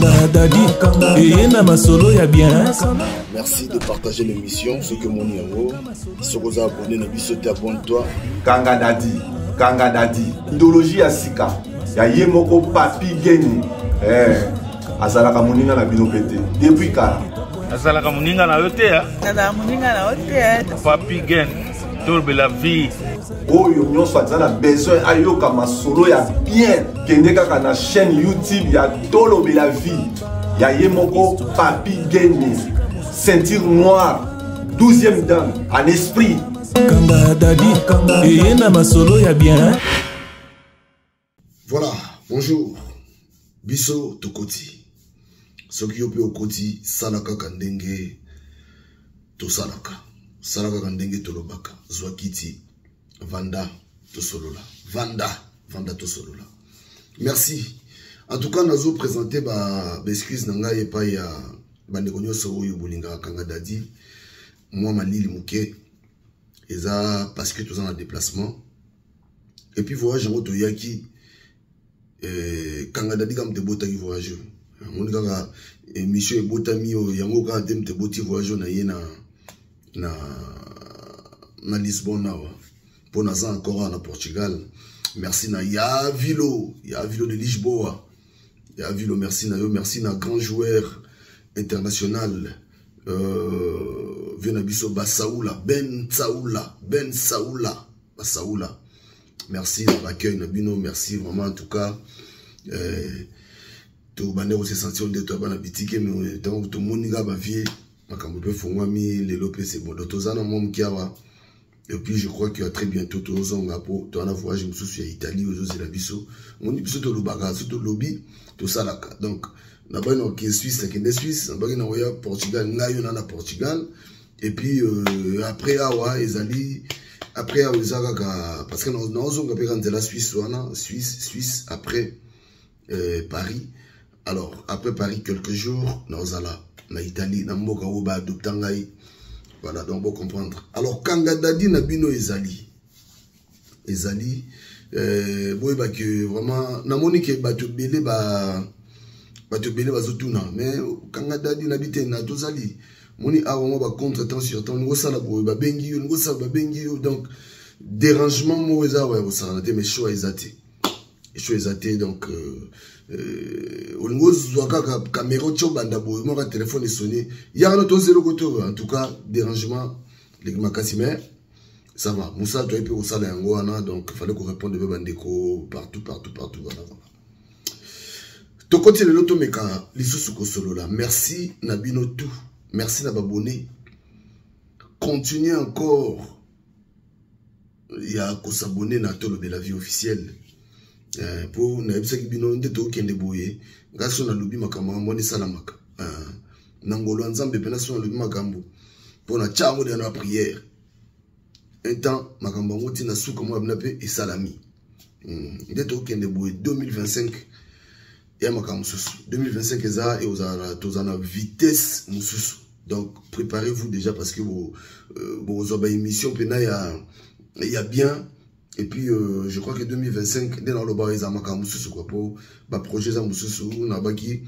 Kanga Dadi eye na masolo ya bien. Merci de partager l'émission. Soki omoni yango, soki oza abonné na biso te, abonne-toi. Kanga Dadi, Kanga Dadi, idéologie ya sika ya ye moko Papi Geni. Eh, azalaka moninga na bino mpe te depuis kala. Azalaka moninga na yo te. Azalaka moninga na yo te. Papi Gen, tolobela vie. Oyo nyonso aza na besoin ayoka masolo ya bien, kende kaka na chaîne YouTube ya Tolobela Vie ya ye moko Papi Geni, ceinture noire, 12e dan en esprit. Kanga Dadi eye na masolo ya bien. Voilà, bonjour. Biso tokoti. Soki yo mpe okoti, sala kaka ndenge tosalaka. Sala kaka ndenge tolobaka. Zwa kiti, vanda tosolola. Vanda, vanda tosolola. Merci. En tout cas, nazo présenter ba, ba excuse na ngai epai ya bandeko nyonso oyo bolingaka Kanga Dadi. Mwa malili moke eza parce que toza na déplacement. Et puis voyage yango toyaki Kanga Dadi kaka moto ebotaki voyage oyo. Amoni kaka émission ebotami oyo yango kaka te moto eboti voyage oyo na ye na na na Lisbonne awa mpo naza encore awa na Portugal. Merci na Yavilo, Yavilo de Lisboa. Yavilo, merci na yo, merci na grand joueur international vieux na biso Basaoula, Ben Saoula, Ben Saoula, Basaoula. Merci na l'accueil na bino, merci vraiment en tout cas. To bande ko se sentir nde to bana bitike, mais donc to moni ga ba vie makambo pe fongwami lelo pe c'est bon. Donc toza na mwa moke awa. Et puis je crois qu'il y a très bientôt tozonga po toza na voyage mosusu ya Italie ozozela biso. Moni biso tolobaka, so tolobi tosalaka. Donc nabaki na okende Suisse, nakende Suisse, nabaki na koya Portugal, ngai yo na na Portugal. Et puis après awa ezali, après awa eza kaka parce que naozonga mpe kaka nzela Suisse wana, Suisse, Suisse après Paris. Alors après Paris quelques jours naozala na Italie, na mboka oyo baadopta ngai. Voilà, donc bo comprendre. Alors Kanga Dadi na bino ezali, ezali boyeba ke vraiment namoni ke bato ebele ba bato ebele bazotuna, mais Kanga Dadi na bi te na tozali moni awa mwa ba contre temps sur temps, olingi osala boye babengi yo, olingi osala babengi yo, donc dérangement moko eza awa ya kosala te, mais choix eza te, choix eza te. Donc olingi ozwa kaka caméra otia obanda boye, moko telefone esoni yaka na tozela oko to. En tout cas dérangement leki makasi, mais ça va, mosala toyebi mpe kosala yango wana. Donc fallait korépondre mpe bandeko partout, partout, partout. Voilà, voilà. Tokoti lelo, tomeka lisusu kosolola. Merci na bino tout, merci na babone, continuez encore ya kosabone na Tolobela Vie officielle, mpo nayebisaki bino nde tokende boye. Ngai so nalobi makambo yango wana esalamaka na ngolo ya Nzambe mpena. So nalobi makambo mpo na tia yango deya na prière, un temps makambo yango ntina suka mwa bina mpe esalami. Nde tokende boye, 2025 ya makambo mosusu, 2025 eza ekozala, tozala na vitesse mosusu. Donc préparez-vous déjà parce que bozwa ba émission mpena ya bien. Et puis je crois que 2025 nde naloba eza makambo mosusu quoi, po baprojet eza mosusu. Nabaki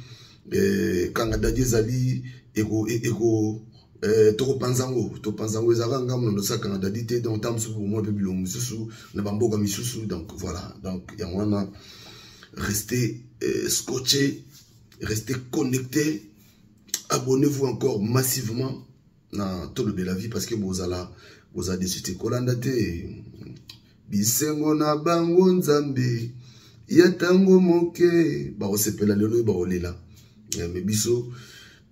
Kanga Dadi ezali eko eko tokopanza yango, topanza yango. Ezalaka ngambo na ndosala Kanga Dadi te, donc ntango mosusu bomona mpe bilongo mosusu na bamboka misusu. Donc voilà, donc yango wana, restez scotché, restez connecté, abonnez-vous encore massivement na Tolobela Vie parce que bozala bozala déçu te, kolanda te bisengo na bango. Nzambe ya ntango moke, bakosepela lelo oyo bakolela, mais biso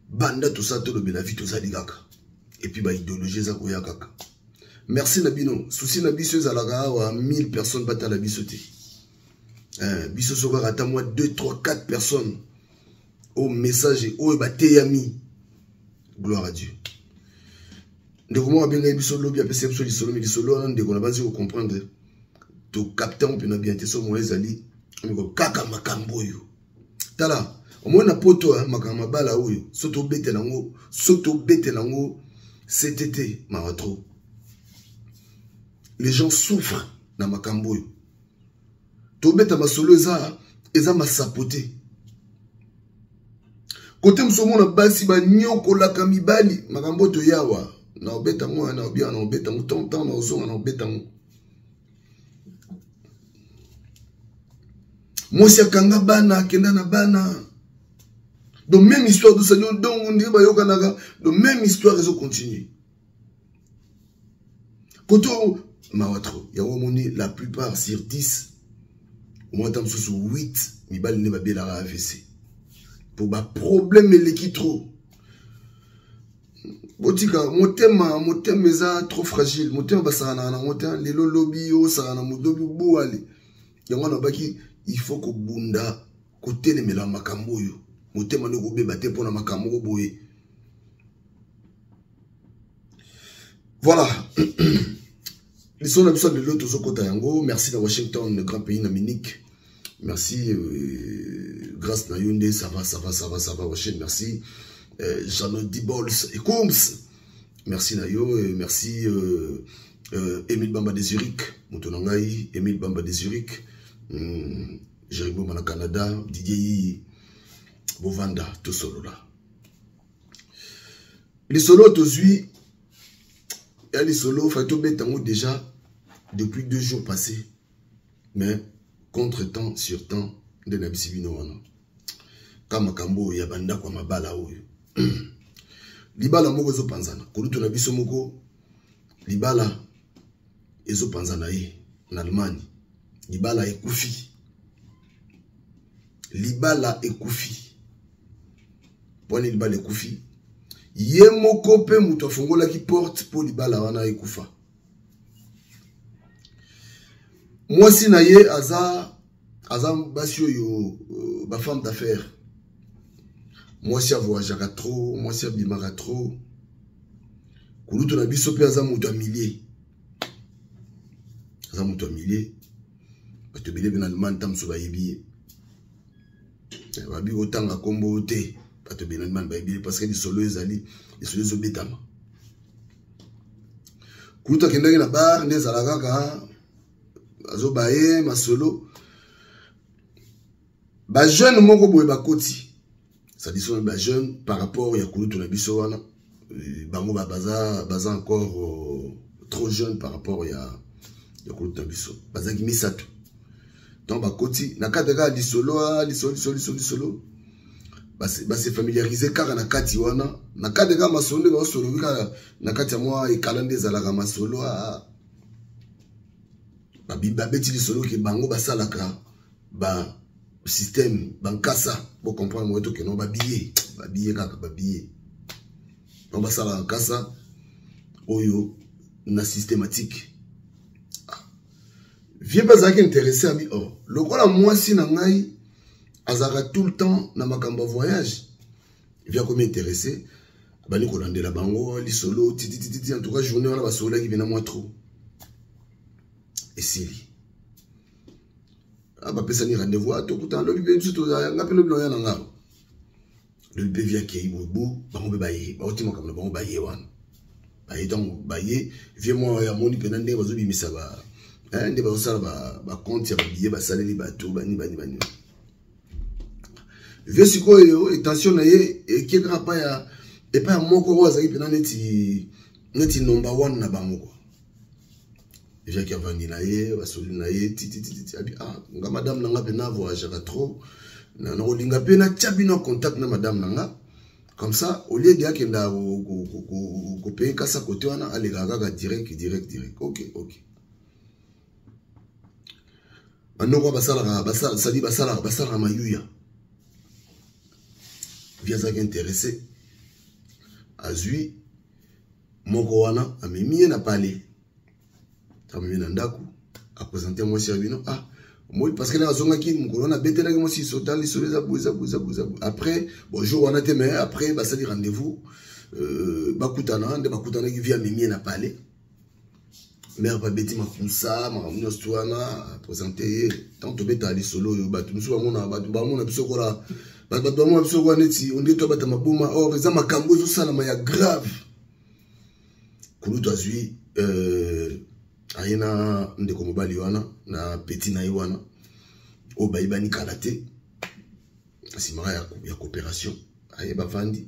banda tosala Tolobela Vie, tozali kaka. Et puis baidéologie eza koya kaka. Merci na bino. Souci na biso ezalaka awa 1000 personnes batala biso te. Biso so kaka ata mwa 2 3 4 personnes oyo message oyo bateyami, gloire à Dieu. Ndeko moko abengai biso lobi, apesi biso lisolo, mais lisolo wana ndeko na banzi kocomprendre, tocapte yango mpena bien te. So moyo ezali kaka makambo oyo, tala omoni na poto makambo mabala oyo, so tobetela yango, so tobetela yango ctt, mawa trop. Les gens souffrent na makambo oyo tobeta masolo, eza masapo te. Kote mosusu omona basi banyokolaka mibali. Makambo oyo toyawa na obeta ngo na obia na obeta ngo ntango ntango na ozonga na obeta ngo. Mwasi akanga bana, akenda na bana. Donc même histoire de ça, donc on dirait bayokanaka, donc même histoire ezo continuer. Koto mawa trop. Yango omoni la plupart sur 10, omoni ata mosusu 8 mibali nde babelaka AVC. Po ba problème eleki trop. Botika motema, motema eza trop fragile. Motema basakanaka nango te, lelo lobi osakana modobi buale. Yango wana baki il faut kobunda kotelemela makambo oyo. Motema nde kobeba te mpona makambo moko boye. Voilà. Lisolo na biso lelo tozokota yango. Merci na Washington, le grand pays na Munich. Merci grâce na yo nde ça va, ça va, ça va, ça va Washington. Merci Jeannot Dibols et Coombs. Merci na yo, et merci Émile Bamba de Zurich, moto na ngai Émile Bamba de Zurich. Jérémy Bamba na Canada, Didier Yi Bovanda tosolola. Lisolo tozwi ya lisolo fallait tobeta yango déjà depuis 2 jours passés, mais contre temps sur temps nde na bisi bino wana ka makambo oyo ya bandako ya mabala oyo. Libala moko ezopanzana kolutu na biso moko, libala ezopanzana ye na Allemagne, libala ekufi, libala ekufi. Pwani libala ekufi, ye moko pe moto afungolaki porte po libala wana ekufa. Mwasi na ye aza basi oyo ba femme d'affaires. Mwasi avoyageaka trop, mwasi abimaka trop. Kulutu na biso pe aza moto ya millier. Aza moto ya millier. Bato ebele pe na Allemagne ntango mosusu bayebi ye. Babi kotanga kombo te, bato ebele na Allemagne bayebi ye parce que lisolo ezali, lisolo ezobetama. Kulutu akendaki na bar nde ezala kaka azobaye masolo. Ba jeune moko boye bakoti. Ça dit ba jeune par rapport ya kulutu na biso wana, bango ba baza encore trop jeune par rapport ya kulutu na biso. Bazaki misato. Donc bakoti na kati kaka lisolo, ah, lisolo, lisolo, lisolo, lisolo. Ba se familiariser kaka na kati wana. Na kati kaka masolo nde basolobi kaka na kati ya mwa ekala nde ezalaka masolo, ah. Babeti lisolo ke bango basalaka ba système bankasa, bo comprendre moi toke non, ba billet, ba billet kaka, ba billet. Donc basalaka nkasa oyo na systématique. Vieux mpe azalaki intéressé, abi oh, lokola mwasi na ngai azalaka tout le temps na makambo ya voyage, vieux akomi intéressé, abandi kolandela bango lisolo titititi. En tout cas journée wana basololaki bena mwa trop esili. Ah, bapesani rendez-vous, ah, tokutana lobi mpe biso tozala, nga mpe lobi naoya na ngaro. Lobi mpe vieux akei boye, bango mpe baye, bauti makambo na bango baye wana. Baye ntango baye, vieux mwa amoni mpena ndenge bazobimisa ba, hein, nde bazosala ba compte ya ba billet basaleli bato, bani, bani, bani. Vieux sikoyo, tension na ye ekie kaka epai ya moko oyo azalaki mpena neti number 1 na bango quoi. Jacques avandi na ye, basoli na ye, ti, ti, ti, ti, ti, abi, ah, nga madame na nga mpe na voyageaka trop, na kolinga mpe natia bino contact na madame na nga, comme ça au lieu de akenda kopaye kasa kote wana, alekaka kaka direct, direct, direct. Ok, ok. Bandoko basalaka, basala, sadi basalaka, basalaka mayuya. Vieux azalaki intéressé, azwi moko wana, amemi ye na palais, amemi na ndako, apresente mwasi ya bino. Ah, moi parce que là azongaki mokolo wana abetelaki mwasi sota lisolo eza boye, eza boye, eza boye, eza boye. Après bon jour wana te, mais après basali rendez-vous, bakutana nde bakutanaki, vieux amemi ye na palais. Mère babeti makusa makambo nyonso wana, apresente ye. Ntango tobetaka lisolo oyo, bato mosusu bamona, bato bamona biso kola, bato bamona biso kola neti ondire tobata maboma, or eza makambo ezosalama ya grave. Kulutu azwi, aye na ndeko mobali wana na petit na ye wana oyo bayebani kala te, nsima ya coopération. Aye, bavandi,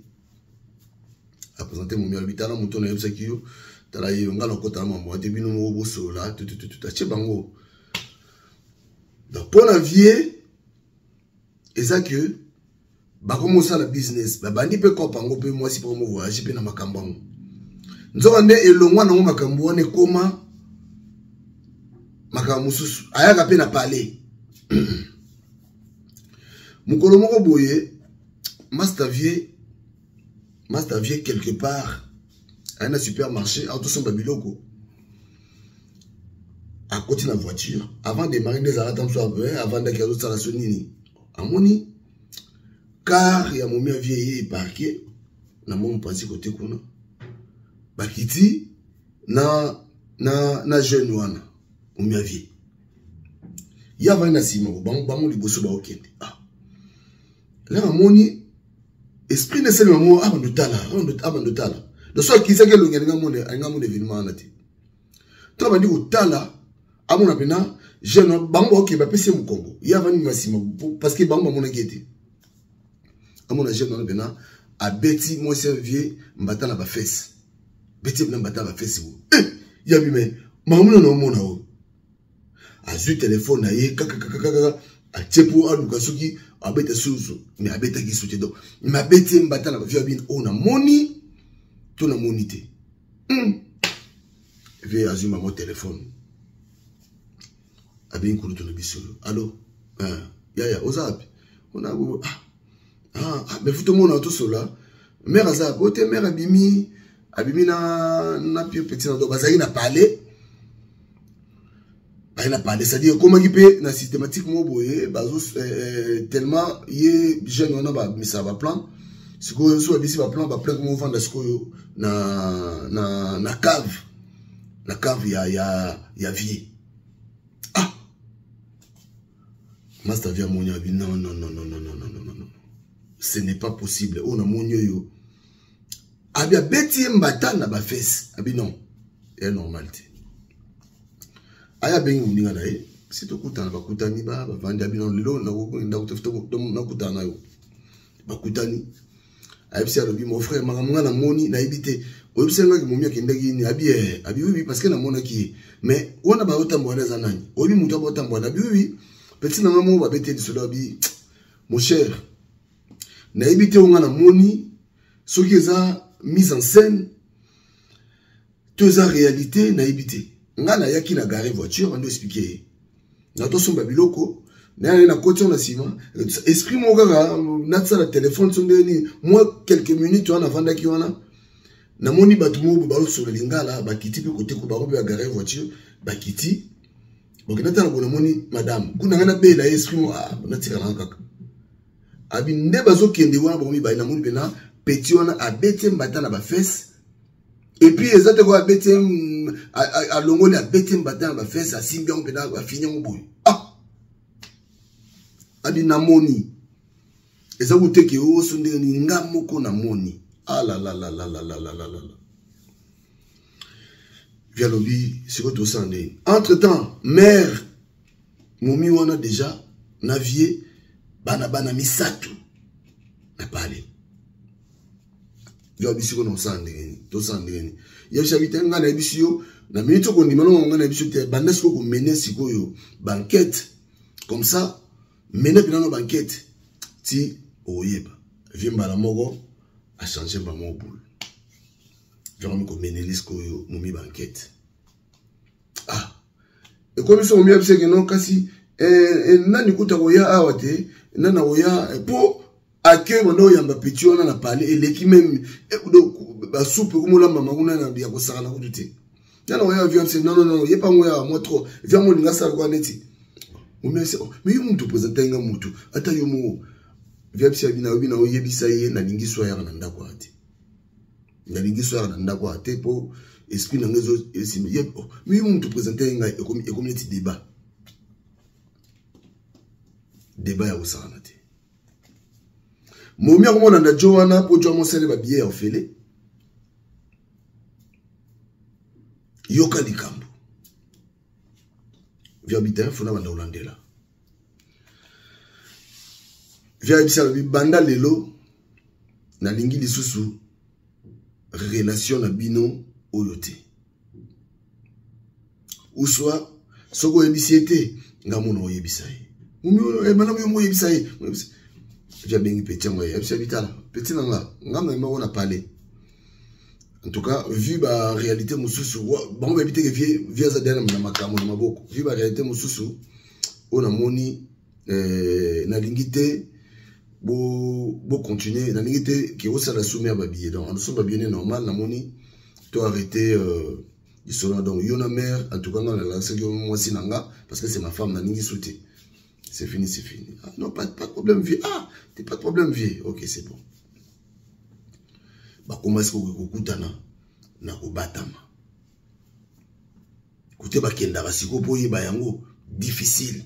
apresente momi, alobi: "Tala moto nayebisaki yo, tala ye. Nga nakota na mambo te, bino moko bosolola." Tutututu, atie bango. Donc mpo na vie eza ke bakomi kosala business, babandi mpe kopa yango mpe mwasi mpe komo voyage mpe na makambo yango. Nzoka nde elongwa nango makambo wana, ekoma makambo mosusu. Ayaka mpe na palais mokolo moko boye, master vie, master vie quelque part aye na supermarché, atosomba biloko, akoti na voiture. Avant démarrer nde ezalaka ta mosusu, avandaki azosala so nini, amoni car ya momi ya vie ye eparke na mwa mopanzi kote kuna, bakiti na jeune wana. Momi ya vie ye avandi na nsima, bango liboso baokende. Ah, lere amoni esprit na esalema mo, abando tala, abando tala. Donc so akitisaki elongi, alinga amona événement wana te. To abandi kotala, amona mpena jeune. Bango baokende, bapesi ye mokongo, ye avandi na nsima parce que bango bamonaki ye te. Amona jeune wana mpena abeti mwasi ya vie mbata na bafese, beti ye mpena mbata na bafese bo. Eh, yabi me makambo nano omona oyo. Azwi telefone na ye kakakakaka, atie mpo aluka soki abeta susu, me abetaki su te. Donc me abeti ye mbata na bavie abini oyo namoni to namoni te. Vie azwi mamo telefone, abengi kulutu na biso: "Alo, yaya, oza wapi?" Ona ah, ah, ah, mais futo mona tosola. Mare aza po te, mare abimi, abimi na pio petit na. Donc bazalaki na palais, baye na palais, c'est-à-dire ekomaki mpe na systématique moko boye, bazo tellement ye jeune wana bamisaka baplan. Sikoyo so babisi baplan, baplan komo ovanda sikoyo na cave ya vie. Ah, master vie amoni, abi: "Non, non, non, non, non, non, non, non, non, ce n'est pas possible. Oyo namoni oyo, abi abeti ye mbata na bafese, abi non, eya normal te." Aya abengi moninga na ye si tokutana. Bakutani, bavandi, abi: "Non, lelo nakutana na yo." Bakutani, ayebisi, alobi: "Mon frère, makambo nga namoni, nayebi te. Oyebisi ngaki momi akendaki nini?" Abi: "Eh." Abi: "Oui, parce que namonaki ye, mais wana baotambola wana eza nani? Oyebi moto abaotambola?" Abi: "Oui, petit na nga moko babete lisolo." Abi: "Mon cher, nayebi te, onga namoni soki eza mise en scène to eza réalité, nayebi te. Nga nayaki na gare voiture, bando explike ye, natosomba biloko, naye nakoti na nsima, esprit moko kaka natisala telefone so ndenge nini, mwa quelques minutes wana navandaki wana, namoni bato moko bazosola lingala, bakiti mpe kote ko bango mpe bagare voiture, bakiti, bokenda tala bo, namoni madame kuna, ngai nabela ye esprit moko, ah, natikala kaka." Abi nde bazokende wana bango mibale, namoni mpena petit wana abeti mbata na bafese, et puis eza te ko abeti, alongoli, abeti mbata na bafese, asimbi yango mpena, afini yango boye. Ah, abi namoni eza kuteke oso ndenge nini, nga moko namoni alalalalalalalalala. Vi alobi: "Sikoyo tosala ndenge?" Entre temps mare momi wana déjà na vie bana misato na pale. Yo abi: "Sikoyo na osala ndenge nini? Tosala ndenge nini?" Yebisa bi te, ngai nayebisi yo na miniti okondima nongo, ngai nayebisi yo te. Banda sikoyo komene sikoyo bankete comme ça, mene mpena no bankete ti oyeba. Vie mbala moko achange, mbala moko boule verakomi komeneli sikoyo momi bankete. Ah, ekomi so momi abiseke no, kasi nani kuta koya awa te, nani akoya mpo accueil banda oyamba petit wana na palais eleki meme basupe komolambama kuna ya kosakana kutu te. Nani akoya? Vieux abise: "Non, non, non, ye pango ya mwa trop." Vieux molinga asala kwa neti momi abise: "Oh, mais yo mutu présente nga mutu, ata yo moko." Vieux abise abi: "Nayobi na oyebisa ye, nalingi so ayaka na ndako aya te, nalingi so ayaka na ndako aya te, mpo esprit na nga esimba ye. Oh, mais yo mutu présente ngai." Ekomi neti débat ya kosakana te. Momi akomona na jo wana mpo jo amosali babillet ya ofele. Yoka likambo via bitin fona banda kolandela. Via yebisa, alobi: "Banda lelo." Nalingi lisusu relation na bino oyo te. Ou soit soki oyebisi ye te, nga mona oyebisa ye. Mumi oyo eh, malamu yo moyebisa ye. Puis abengi petit yango ayebisi ye bitala. Petit na nga, nga na moko na palais. En tout cas, vu ba réalité mosusu, bango bayebi te ke vie vie aza deja na makambo na maboko. Vu ba réalité mosusu oyo namoni eh, nalingi te bo bo continuer, nalingi te ke osala soumis ya ba billets. Donc, en dessous ba billets normal namoni to arrêter euh, lisolo. Donc yo na mère, en tout cas nga nalasaki yo mwasi na nga parce que c'est ma femme, nalingi su te. C'est fini, c'est fini. Ah, non, pas de problème vieux. Ah, t'es pas de problème vieux. OK, c'est bon. Bakoma sikoyo kokutana na kobatama kote bakendaka sikoyo mpo oyeba yango difficile.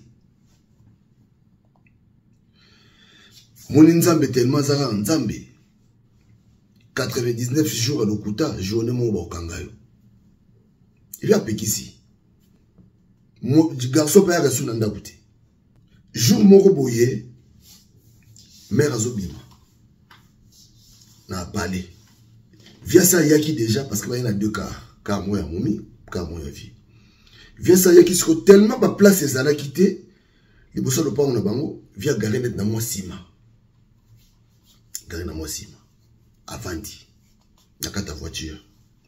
Moni Nzambe tellement aza kaka Nzambe. 99 jours ya lokuta, journée moko bakokanga yo. Epi apekisi garçon mpe ayaka su na ndako te. Jour moko boye, mare azobima na palais. Viasa ayaki déjà parce que baye na deux cars, car moko ya momi, car moko ya vie. Viasa ayaki siko tellement baplace ezalaki te liboso ya lopango na bango. Via gare neti na mwa nsima, gare na mwa nsima, avandi na kati ya voiture.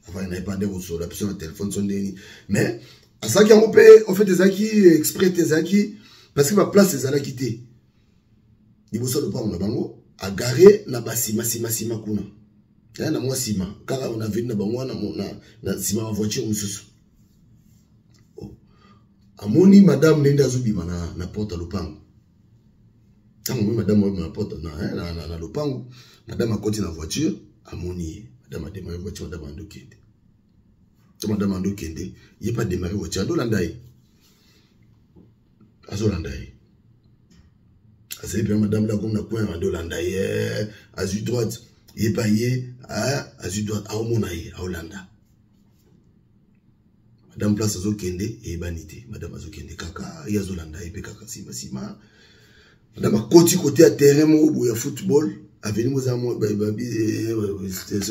Avandi na ye pa nde kosola biso na telefone so ndeni, mais asalaki yango mpe en fait ezalaki exprès te, ezalaki parce que baplace ezalaki te liboso ya lopango na bango. Agare na basima nsima nsima kuna ya na mwa nsima kaka na veni na bango wana na nsima ya voiture mosusu. Oh. Amoni madame ndenge azobima na porte ya lopango. Ntango amoni madame azobima na porte na lopango, madame akoti na voiture, amoni ye. Madame ademare voiture, madame andokende. To madame andokende, ye mpe ademare voiture, andolanda ye, azolanda ye. Azali mpe madame la komi na coin, andolanda ye, azwi droite, ye mpe aye azwi droite, aomona ye aolanda madame. Place azokende eyebani te. Madame azokende kaka, ye azolanda ye mpe kaka nsima nsima. Madame akoti kote ya terrain moko boye ya football, aveni moza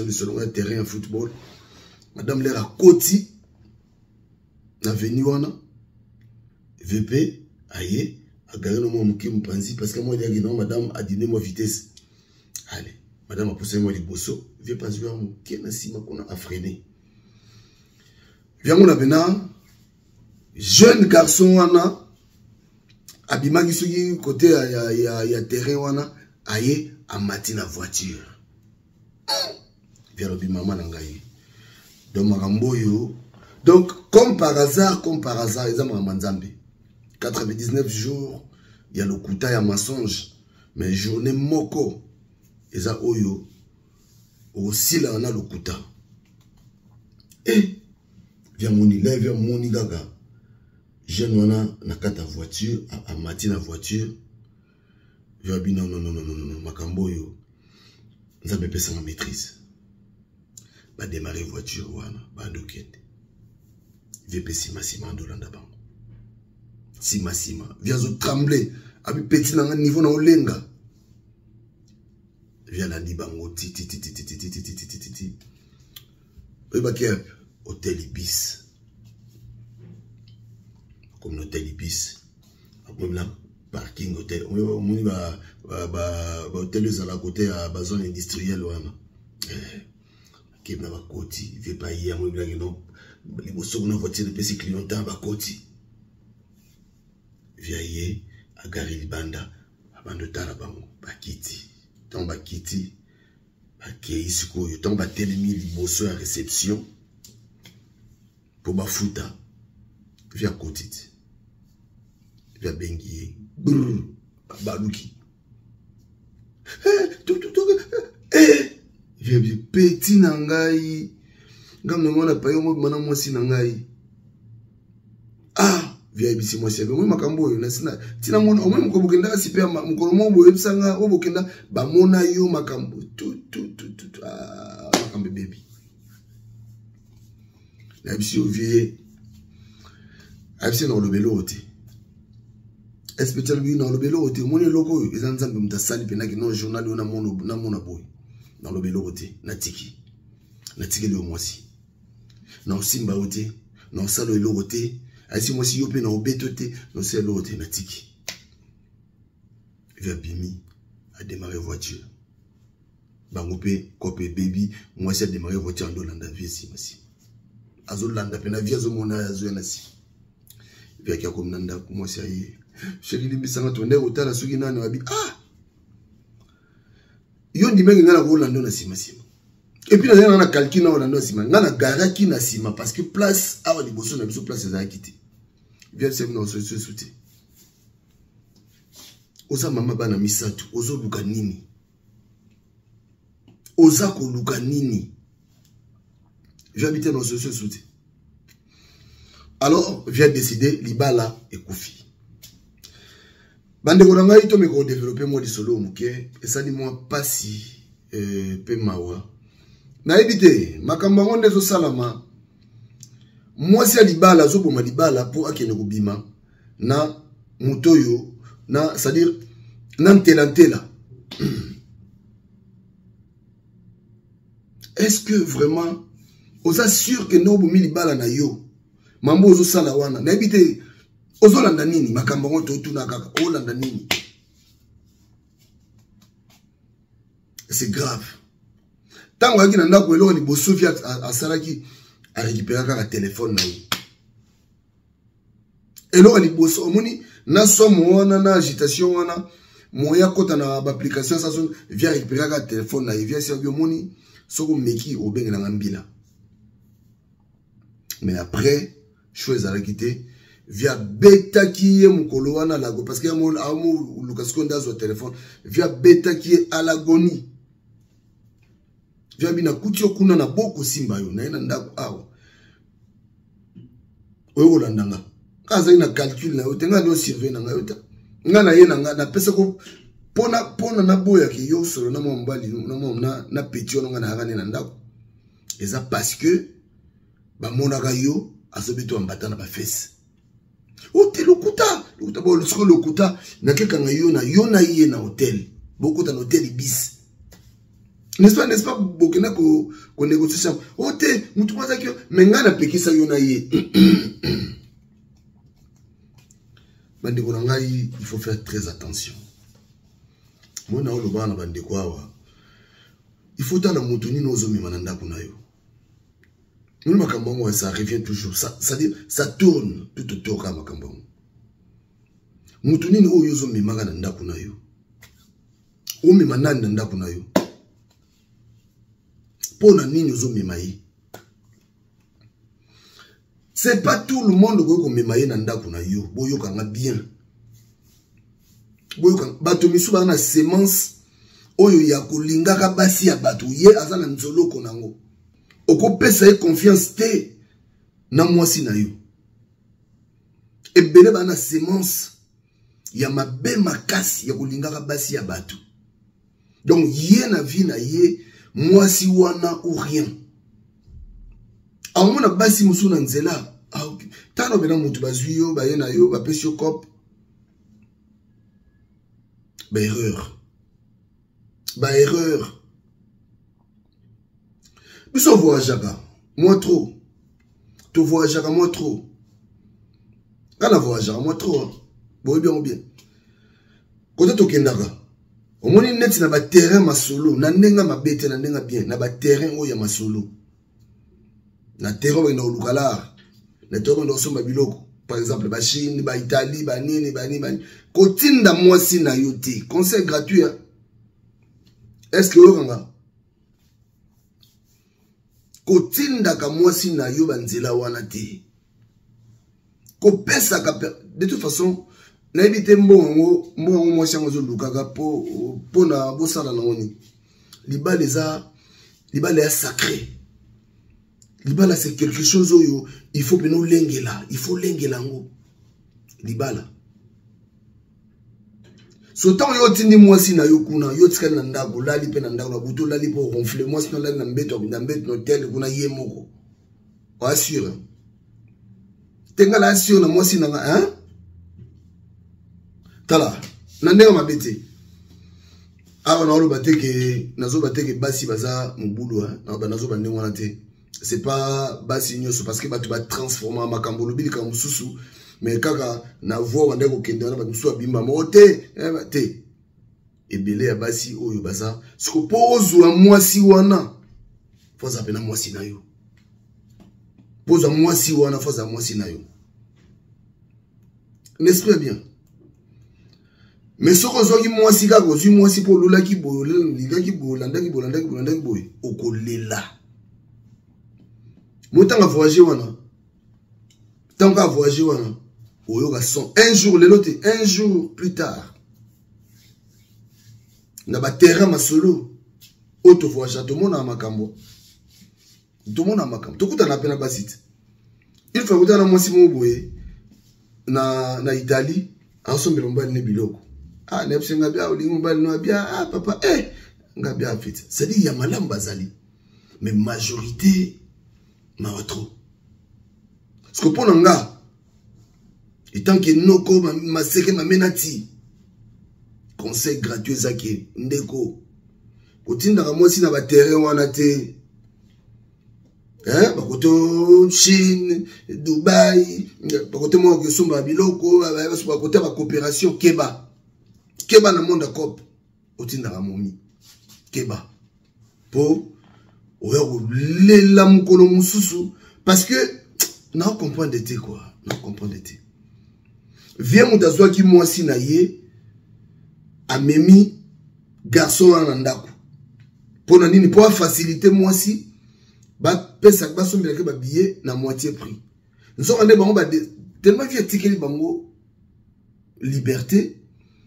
lisolongo ya terrain ya football. Madame lere akoti na veni wana, VP aye agare na mwa moke mopanzi parce que mwa eliaki na madame adine mwa vitesse. Ale madame apusaki mwa liboso, VP azwi ya moke na nsima kuna, afrene yango na pena. Jeune garçon wana abimaki soki kote ya terrain wana, aye amati na voiture. Alobi mama na ngai, donc makambo oyo, donc comme par hasard, comme par hasard, eza makambo ya Nzambe. 99 jours ya lokuta, ya mensonge, mais journée moko eza oyo okosilana na lokuta. E via moni leve, moni kaka jeune wana na kati ya voiture, amati na voiture. Via bi non, non, non, non, non, non, makambo oyo Nzambe epesanga maîtrise. Bademare voiture wana, bandokende. Vie mpe nsima nsima andolanda bango nsima nsima. Vie azotremble, abi peti na nga niveau na olenga. Vie alandi bango tititititititititititi. Oyebaki hotel Ibis, akomi na hotel Ibis, akomi na parking hotel. Omoni bahotel ezala kote ya bazone industrielle wana, akemi na bakoti. Vie pa ye yango ebilaki no liboso kuna, voiture epesi clientèle, bakoti. Via ye agari libanda, abandi otala bango bakiti. Ntango bakiti, bakei sikoyo. Ntango batelemi liboso ya réception mpo bafuta, vi akoti ti vi abengi ye brr, baluki vi peti na ngai ngambo mwana payo mobima na mwasi na ngai. Ah, vi ayebisi mwasi yabe, omoi makambo oyo ntina mona, omoi mokolo bokendaka sipe, mokolo moko boyebisanga oyo bokenda bamona yo makambo tutututu. Ah, makambo ebebi. Nayebisi yo vie, ayebisi na koloba eloko te. Especial bi na koloba eloko te. Omoni eloko oyo eza Nzambe moto asali mpenaki no journal oyo namona boye. Nalobi eloko te, natiki. Natikeli yo mwasi. Naosimba yo te, naosala eloko te. Ayesi mwasi yo mpe naobeto te, naosala eloko te, natiki. Vieux abimi, adémarre voiture. Bango mpe kope ebebi, mwasi adémarre voiture ando olanda vie nsima nsima. Azolanda mpe na vie azomona azoya na nsima. Vieux aki akomi na ndako, mwasi aye. Chéri limbisanga tondeki kotala soki nani abi ah yo ndimaki ngai nakolanda na nsima nsima epuis nazali nanga na calcul na olanda na nsima ngai nagaraki na nsima parce que place awa liboso na biso place ezalaki te vieux na ososusu te oza mama bana misato ozoluka nini oza koluka nini vieux te na ososusu te alors vieux décide libala ekufi. Bandeko na ngai, tomeka kodevelope mwa lisolo moke, esali mwa pasi mpe mawa. Nayebi te makambo yango nde ezosalama. Mwasi ya libala azoboma libala mpo akende kobima na moto oyo na c'est-à-dire na ntela ntela. Est-ce que vraiment oza sûr que nde obomi libala na yo? Mambo ozosala wana nayebi te ozolanda nini makambo yango totuna kaka olanda nini. C'est grave. Ntango ayaki na ndako, eloko liboso vi asalaki, arécupéra kaka telefone na ye. Eloko liboso omoni na somo wana na agitation wana moya akota na baapplication saso, vi arécupéra kaka telefone na ye. Vi asi omoni soki omeki obengelanga mbila. Mais après choix ezalaki te, vi abetaki ye mokolo wana lago parce que amoluka sikoyo nde azwa telefone. Vi abetaki ye à l'agonie. Vi abi nakuti yo kuna na bokosimba yo naye na ndako awa oyo kolanda nga nga azali na calcul na yo te, nga nde osurveille na ngai yo te, nga na ye na nga napesako mpona naboyaki yo solo na mwa mobali na, na peti wana nga nayaka nde na ndako eza parce que bamonaka yo azobeta mbata na bafese ote lokuta lokuta bo sikoyo lokuta nakekanga yo na yo na ye na hotel bokota na hotel bis, n'est-ce pas, n'est-ce pas? Bokenda ko ko négocier chambre ote mutu moko azalaki yo mais ngai napekisa yo na ye. Bandeko na ngai, il faut faire très attention. Mona olobaka na bandeko awa, il faut tala moto nini ozomema na ndako na yo. Moni makambo yango, ça revient toujours, ça, ça, dire, ça tourne tout autour kaka makambo yango. Moto nini oyo ozomemaka na ndako na yo, omema nani na ndako na yo, mpo na nini ozomema ye? C'est pas tout le monde okoki komema ye na ndako na yo. Boyokanga bien, boyoka bato misusu baza na semence oyo ya kolingaka basi ya bato, ye aza na nzoloko nango, okopesa ye confiance te na mwasi na yo. Ebele baza na semence ya mabe makasi ya kolingaka basi ya bato. Donc ye na vie na ye mwasi wana ou rien. Amona basi mosusu na nzela, tala bena moto bazwi yo baye na yo bapesi yo cope, baerreur baerreur. Biso voyageaka moi trop, tovoyageaka moi trop, nga na voyageaka moi trop, boyebi yango bien. Kote tokendaka omoni neti na baterrain masolo na ndenge mabe te, na ndenge bien, na baterrain oyo ya masolo, na terrain bakenda koluka lar, na terrain bakenda kosomba biloko, par exemple bachine, baitalie, banini banini banini. Kotinda mwasi na yo te, conseil gratuit hein? Est ce que oyokanga kotindaka mwasi na yo banzela wana te, kopesaka de toute façon nayebi te mbongo yango, mbongo yango mwasi yango azolukaka mpona bosala nango nini. Libala eza libala ya sacré, libala c'est quelque chose oyo il faut pena olengela, il faut olengela yango libala. So ntango yo otindi mwasi na yo kuna, yo otikali na ndako, olali mpe na ndako na butu, olali mpo ronfle, mwasi na olali na mbeto, na mbeto na hotel kuna ye moko oassure te, nga na assure na mwasi na nga hein? Tala na ndenge mabe te. Awa naoloba te ke nazoba te ke basi baza mobulu, naoloba nazoba ndenge wana te. C'est pas basi nyonso, parce que bato batransforma makambo, olobi likambo mosusu, mais kaka na voi bandaki kokende wana, bato mosusu babimba moko te te. Ebele ya basi oyo baza siko, mpo ozwa mwasi wana fo aza mpena mwasi na yo, mpo ozwa mwasi wana fo aza mwasi na yo, n'est-ce pas bien? Mais soki ozwaki mwasi kaka, ozwi mwasi mpo olulaki boye, olingaki boye, olandaki boye, olandaki boye, olandaki boye, okolela. Motanga voyage wana, ntango kaka voyage wana, oyoka son un jour, lelo te, un jour plus tard, na baterrain masolo oyo tovoyagea, tomonaka makambo, tomona makambo, tokutana mpe na basi te. Il faut kutana na mwasi moko boye na Italie, asombela mobali ne biloko. Ah, nayebisi nga bia olingi mobali no abia, ah papa, eh nga bia fit. C'est-à-dire ya malamu bazali, mais majorité mawa trop. Parce que mpo na nga etant que noko maseke mamena ti conseil gratuit eza ke ndeko kotindaka mwasi na baterrain wana te, bakote Chine, Dubai, bakote moko kosomba biloko, bakote ya bacoopération. Keba, keba na monde ya cope otindaka momi, keba mpo oya kolela mokolo mosusu, parce que na comprendre te quoi, na comprendre te. Vie moto azwaki mwasi na ye, amemi garçon wana na ndako mpo na nini? Mpo afacilite mwasi, bapesaka, basombelaki babillet na moitié prix. Nzoka nde bango tellement vie etikeli bango liberté,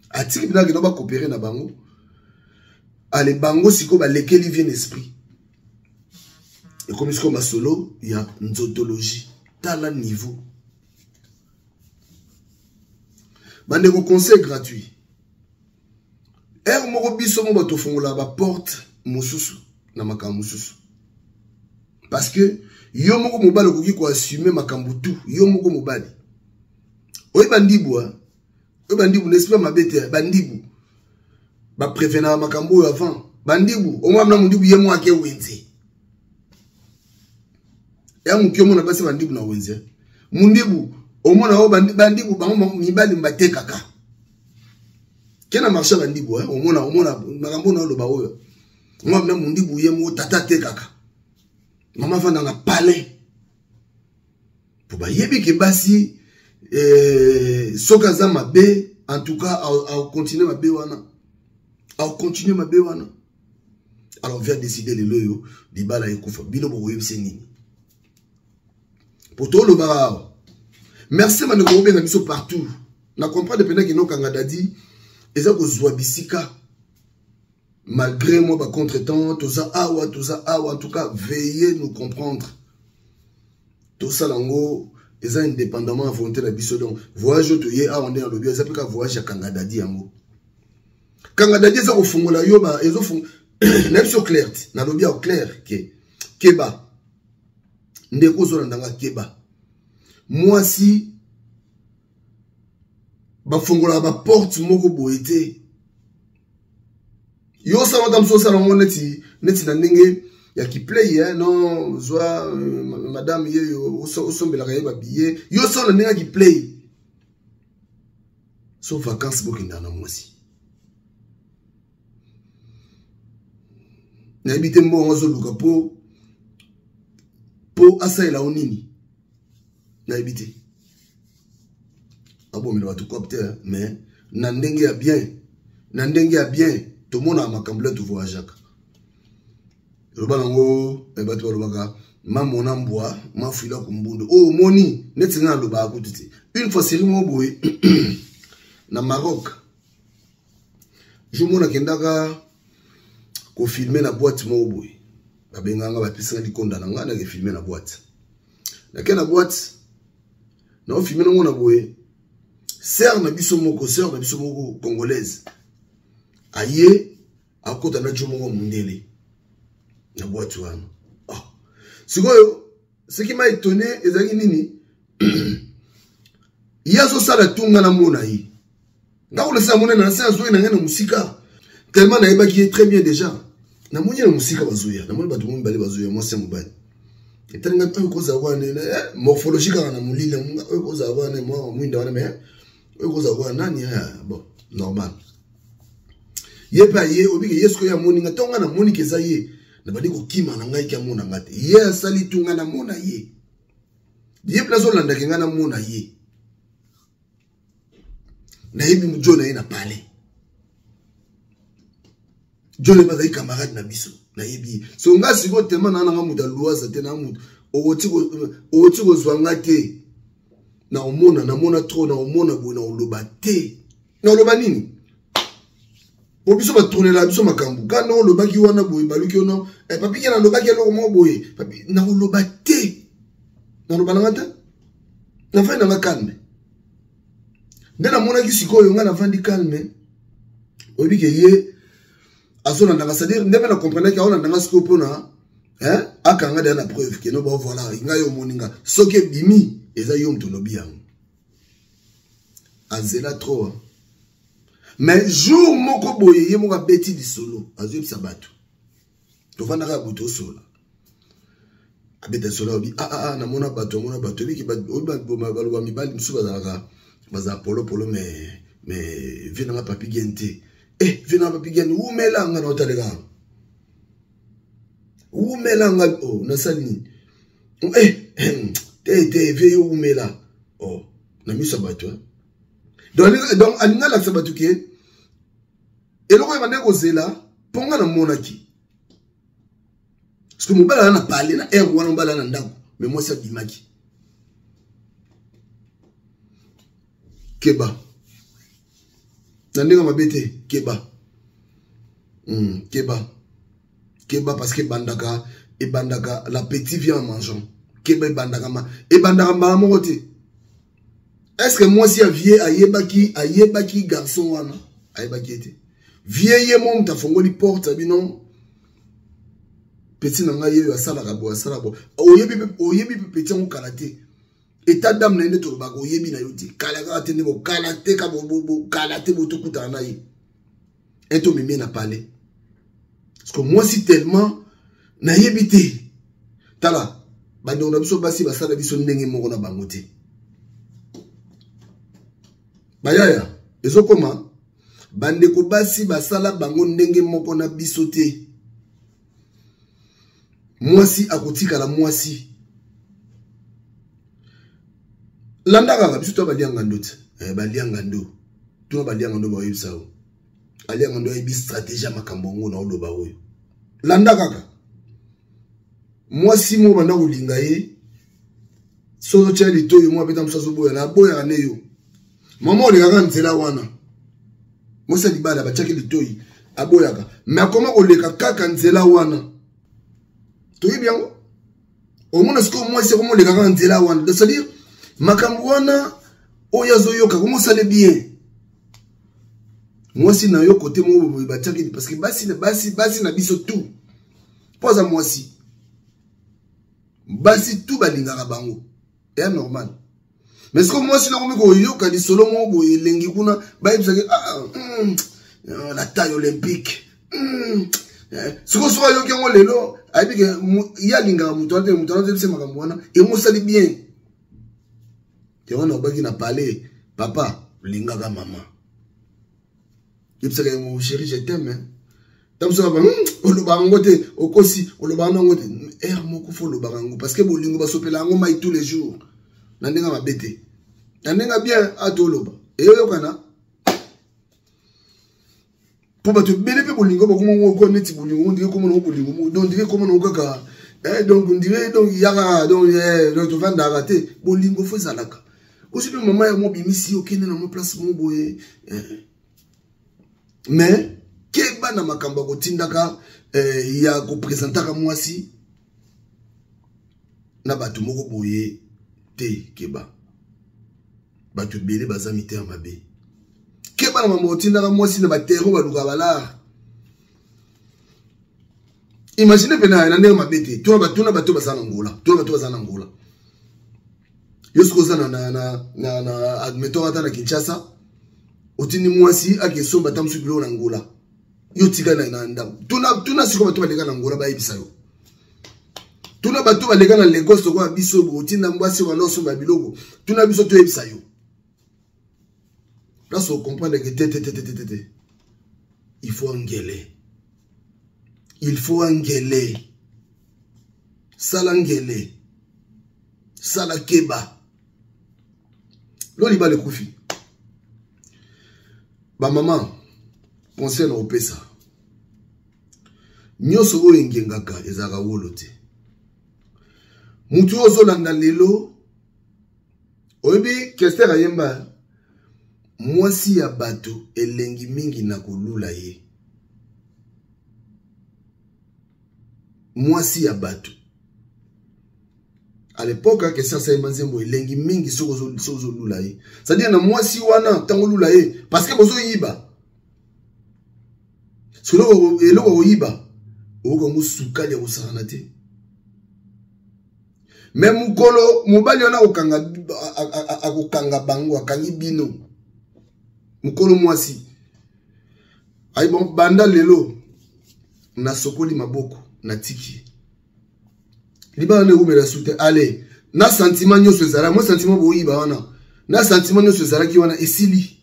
atiki mpena akenda bakopere na bango. Ale bango sikoyo balekeli vie na esprit, ekomi sikoyo masolo ya nzotologie. Tala niveau, bandeko, conseil gratuit. Ere moko biso mo bato ofongola baporte mosusu na makambo mosusu, parce que yo moko mobali okoki koassume makambo tu. Yo moko mobali oyi bandibu, oyo bandibu, n'est-ce pas? Mabe te, bandibu baprévenaka makambo oyo avant. Bandibu omwana na mondibu ye moko ake wenze ya moke, omona basi bandibu na wenze mundibu, omona oyo bandibu bango mibali batekaka ke na marché bandibu, omona, omona makambo na oloba oyo mwa na mundibu ye moko tata atekaka, mama afanda na palais, po bayebi ke basi soki aza mabe, en tout cas akocontinue mabe wana, akocontinue mabe wana. Alors via décider lelo oyo libala ekufa, bino bokoyebisa nini? Po tolobaka awa. Merci bandeko kobenga biso partout. Na comprendre mpena kinokanga dadi eza kozwa bisika malgré moi ba contretemps. Toza awa, toza awa. En tout cas, veuillez nous comprendre, tosala yango eza indépendamment ya volonté na biso. Donc voyage oyo toye awa, nde nalobi, eza mpe ka voyage ya kanga dadi. Yango kanga dadi eza kofungola yo, na biso clair te. Nalobi ya clair ke keba, ndeko ozolanda nga, keba. Mwasi bafungolaka baporte moko boye te. Yo osala ata mosusu, osala yango neti neti na ndenge ya kiplay, eh, non, zwa madame ye yo osombelaka ye babillet, yo osala na ndenge ya kiplay. So vacance bokendaka na mwasi, nayebi te mbongo azoluka mpo asalela yo nini, nayebi te. Abomela bato cop te, mais na ndenge ya bien, na ndenge ya bien, tomonaka makambo le tovoyageaka. Eloba nango bato balobaka mamona mbwa mafwila kumbundu oyo omoni neti ngai nalobaka kutu te. Une fois série moko boye na Maroc, jour moko nakendaka kofilme na boîte moko boye, babenganga, bapesanga likonda na ngai, nake filme na boîte. Nake na boîte, naofilme nango na boye, sœur na biso moko, sœur na biso moko congolaise aye akota na jo moko mondele na boîte wana. Oh. Sikoyo ce qui m'a étonné ezalaki nini? Ye azosala tunga na mona ye, nga kolesa mona na se, azwaki na ngai na mosika. Tellement nayebaki ye très bien déjà. Namoni na mosika bazoya, namoni bato mibale bazoya, mwasi ya mobali. Etali ngai oyo kozala wana eh, morphologie kaka na molili oyo kozala wana mwa mwinda wana mais oyo kozala wana nani eh, bon normal. Ye mpe aye obike ye sikoyo amoni ngai ntango ngai namoni ke eza ye nabandi kokima na ngai ke amona ngai te ye asali tu ngai namona ye ye mpe nazolandake ngai namona ye nayebi jo na ye na palais jo na ye azali camarade na biso nayebi ye so ngai sikoyo tema naa nanga moto aluaza te na moto okoti kozwa nga te naomona namona trop naomona boye naoloba te naoloba nini po biso batournela biso makambo ka ndenge olobaki wana boye baluki ono eh, papi ke nalobaki eloko moko boye papi nakoloba te naloba nanga te nafandi nanga calme nde namonaki sikoyo ngai nafandi calme oyebi ke ye azolandanga c'est-à-dire nde mpe na comprenaki aolandanga sikoyo mpona akanga deya na preuve keno bo voilà ngai omoni nga soki ebimi eza yo moto olobi yango azela trop hein. Mais jour moko boye ye moko abeti lisolo azoyebisa bato tovandaka ya butu osola abeta lisolo alobi ah, ah, ah, namona bato namona bato ebiki baloba mibali mosusu bazalaka bazala polopolo mais mais vie nanga papi gen te eh vie nanga papi gen wumela nga na otaleka wumela nga oh nasali nini eh te te vie yo wumela oh na miso ya bato donc alingi alakisa bato ke eloko oyo bandaki kozela mpo nga namonaki parce que mobali aza na pale na aire wana mobali aza na ndako me mwasi abimaki keba na ndenge mabe te keba keba keba parce que ebandaka ebandaka l'appétit vient en mangeant keba ebandaka ma ebandaka mbala moko te est-ce que mwasi ya vieux ayebaki ayebaki garçon wana ayebaki ye te vieux ye mo moto afongoli porte ya bino petit na ngai yeyo asalaka boye asalaka boye oyebi oyebi mpe petit yango kala te état d'âme na ye nde tolobaka oyebi na yo te kala kaka te nde bokala te ka bokala te botokutana na ye ete omemie na palais parce que mwasi tellement nayebi te tala bandeko na biso basi basala biso ndenge moko na bango te bayaya ezokoma bandeko basi basala bango ndenge moko na biso te mwasi akotikala mwasi landa kaka biso to balianga ndo te eh, balianga ndo tuna balianga ndo baoyebisa yo alianga ndo ayebi stratégie ya makambo yango na oloba oyo landa kaka mwasi moko banda kolinga ye soki otya litoyi mwa peta mosusu azoboya na aboyaka nde yo mama olekaka nzela wana mwasi ya libala batiaki litoyi aboyaka me akoma koleka kaka nzela wana toyebi yango omona sikoyo mwasi akoma oleka kaka nzela wana donc c'est-à-dire makambo wana oyo azoyoka komosale bien mwasi na yo kote moko boye batiaki parce que basi na basi basi na biso tout mpo aza mwasi basi tout balingaka bango eya normal mais sikoyo mwasi nakomi koyoka lisolo moko boye elengi kuna bayebisaki ah, ah, la taille olympique eh, sikoyo soki ayoki yango lelo ayebi ke ye alingaka moto wana te moto wana tebise makambo wana emosali bien te wana obaki na palais papa olingaka mama yebisaka ye mon chéri je t'aime ntango mosusu ba olobaka yango te okosi olobaka yango te heure moko fo olobaka yango parce que bolingo basopela yango mai tous les jours na ndenge mabe te na ndenge bien ata oloba eyoyokana mpo bato ebele mpe bolingo bakomongo neti bolingo ndenge ekoma nango bolingo donc ndenge ekoma nango kaka eh, donc ndire donc yaka donc eh, donc tovandaka te bolingo fo ezalaka osi mpe mama yango obimisi okende na mwa place moko boye eh. Mais keba na makambo ya kotindaka eh, ya kopresentaka mwasi na bato moko boye te keba bato ebele baza mitema mabe keba na makambo otindaka mwasi na batero baluka balare imagine mpe na ndenge mabe te tuna bato baza na ngola tuna bato baza na ngola yo soki oza na admettons ata na kinshasa otindi mwasi akesomba ata mosusu biloko na ngola Yo tika na ndako. Tuna tuna sikoyo bato baleka na Angola bayebisa yo. Tuna bato baleka na Lagos lokola biso botinda mwasi wana osomba biloko. Tuna biso toyebisa yo. Place o comprendre que te te te te te te. Il faut angele. Il faut angele. Sala ngele. Sala keba. Lo libala ekufi. Ba mama conseil na opesa. Nyonso oyo engengaka ezalaka wolo te. Mutu oyo ozolanda lelo oyebi Kester ayemba mwasi ya bato elengi mingi na kolula ye. Mwasi ya bato. À l'époque, Kester asayemba nzembo elengi mingi soki ozolula ye. C'est-à-dire na mwasi wana ntango olula ye parce que bozoyiba. Soki eloko koyiba oyoka yango sukali ya kosakana te. Me mokolo mobali wana akokanga bango, akangi bino. Mokolo mwasi ayi bon, banda lelo nasokoli maboko natiki libala nde ekomela su te. Ale na sentiment nyonso ezalaki, mwa sentiment boyiba wana, na sentiment nyonso ezalaki wana esili.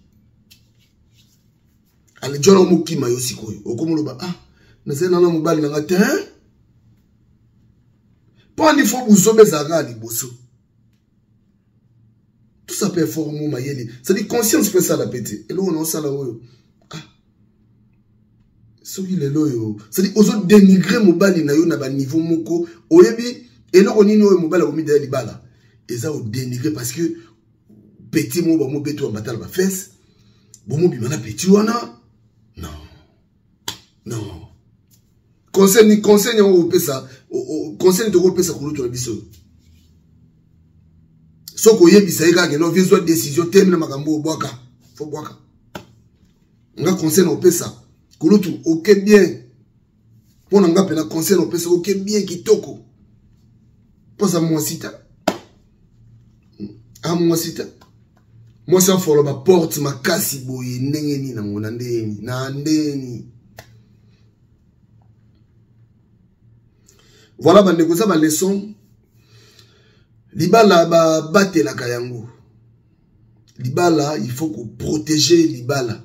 Ale jona omokima yo sikoyo okomoloba ah nazali nana mobali na nga te mpo ani fo buzoba ezalaka na liboso. Tout ça peut former mayele, c'est-à-dire conscience mpe esala pe te eloko na osala oyo ah soki lelo oyo c'est-à-dire ozo dénigrer mobali na yo na ba niveau moko oyebi eloko nini oyo mobali akomidela libala eza o dénigrer parce que petit moko bamobeto bamatala ba fesse bomobima na petit wana non non. Conseil ni conseil yango opesa conseil tokopesa kulutu na biso soki oyebisa ye kaka no vizwa décision te na makambo obwaka fo bwaka nga conseil na opesa kulutu oke bien mpo na nga mpena conseil na opesa oke bien kitoko mpo aza mwasi ta a mwasi ta mwasi afola baporte makasi boye ndenge nini nango na ndeni na ndeni. Voilà bandeko eza baleson libala babatelaka yango. Libala il faut koprotéger libala.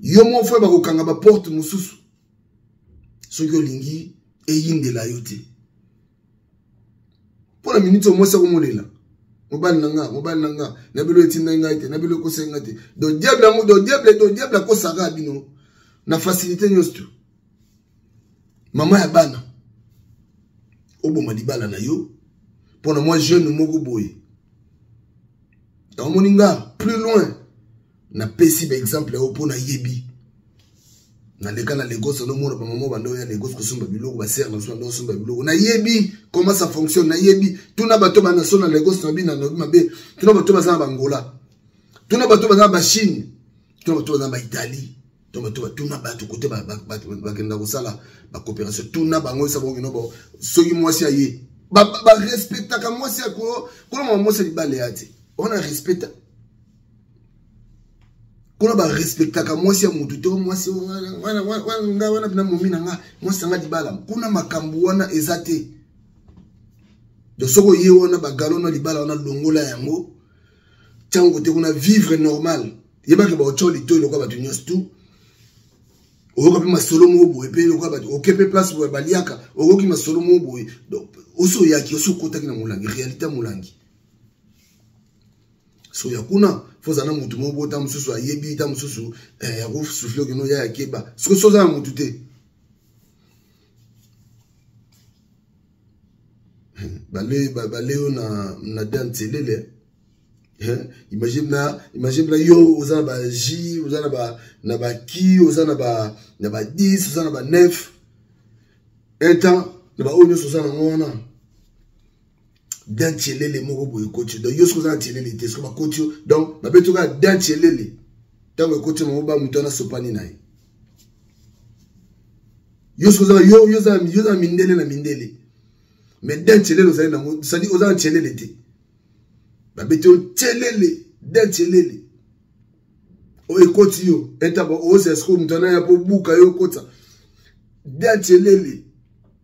Yo moko fo bakokanga baporte mosusu soki olingi eyindela yo te. Mpo na minute oyo mwasi akomolela mobali na nga, mobali na nga, na bilo etindaki ngai te, na bilo ekosaki ngai te. Donc diable yango, donc diable, donc diable akosaka bino na facilité nyonso tu. Mama ya bana oboma libala na yo mpo na mwa jeune moko boye. Omoni nga plus loin napesi ba exemple oyo mpo nayebi. Naleka na Lagos, naomona bamama banda oya Lagos kosomba biloko, basere na biso banda kosomba biloko. Nayebi comment ça fonctionne, nayebi. Tuna bato bana so na Lagos na bina na mabe, tuna bato baza na Bangola, tuna bato baza na Bachine, tuna bato baza na Baitalie, tuna bato tuna bato kote bakenda kosala ba coopération, tuna bango esa bango kino soki mwasi aye ba respectaka mwasi ya koloma mwasi ya libala ya te, wana respecta kuna barespectaka mwasi ya motu te, mwasi nga wana mpena momi na nga mwasi yanga libala kuna makambo wana eza te. Donc soki oye wana bagalo na libala wana longola yango ntango te kuna vivre normal, yebaki baotya litoi lokola bato nyonso tu oyoka mpe masolo moko boye mpe lokola bato oke mpe place boye baliaka okoki masolo moko boye. Donc osi oyaki osi okotaki na molangi réalité ya molangi so ya kuna fo ozala na motu moko bota mosusu ayebi ta mosusu akosufle okende oya ya keba soki so oza na motu te bale yo na dantelele. Imagine na yo oza na ba J, oza na ba ki, oza na ba 10, oza na ba 9 un temps na ba oyo nyonso oza nango wana dantelele moko boye ekoti. Donc yo soki oza na telele te soki bakoti yo donc babeti kaka dantelele ntango ekoti moko ba moto wana sopani na ye. Yo soki oza yo yo oza na mindele na mindele mais dantelele ozali nango, c'est-à-dire oza na telele te babeti yo telele dantelele. Oyo ekoti yo etaba ozela sikoyo moto ana ya mpo buka yo okota dantelele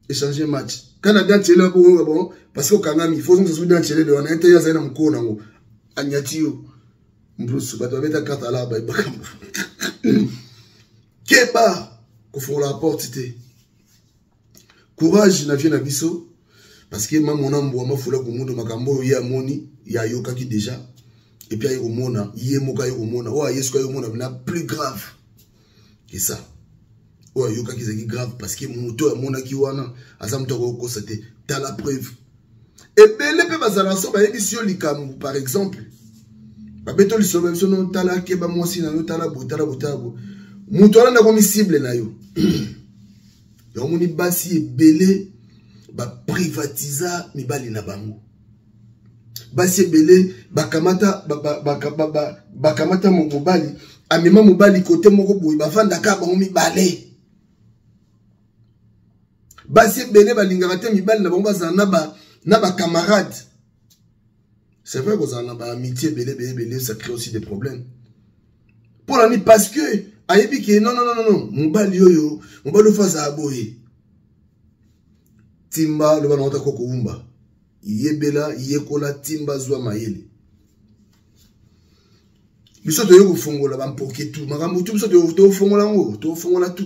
échanger match kana dantelele bongo bon parce que okangami faut ozongisa soki dantelele wana ete ye azali na mokolo nango anyati yo mblusu. Bato babeta carte ala bayebakambo. Keba kofongola porte te. Courage na vie na biso, parce que mamona mbwa mafula komundo makambo oyo ye amoni, ye ayokaki déjà, et puis aye komona ye moko, aye komona oyo aye soki aye komona na plus grave que ça. Oyo ayokaki ezalaki grave, parce que moto oyo amonaki wana aza moto akokokosa te. Tala preuve ebele mpe bazalaka so bayebisi yo likambo, par exemple babeto lisolo ba biso no, tala, keba mwasi na yo, tala boye, tala boye, tala boye, moto wana ndakomi cible na yo. Yango moni basi ebele baprivatiza mibali na bango. Basi ebele bakamata bakamata mobali, amema mobali kote moko boye, bavandaka bango mibale. Basi ebele balingaka te mibali na bango bazala na bacamarade. C'est vrai, kozala na baamitié ebele ebele ebele, ça crée aussi des problèmes. Mpo na nini? Parce que ayebi ke non, non, non, non, mobali oyo, mobali oyo azala boye. Timba loba na ota koko wumba, yebela, yekola, timba, zwa mayele. Biso toye kofongola bampoke tu makambo tu. Biso tofongola yango, tofongola tu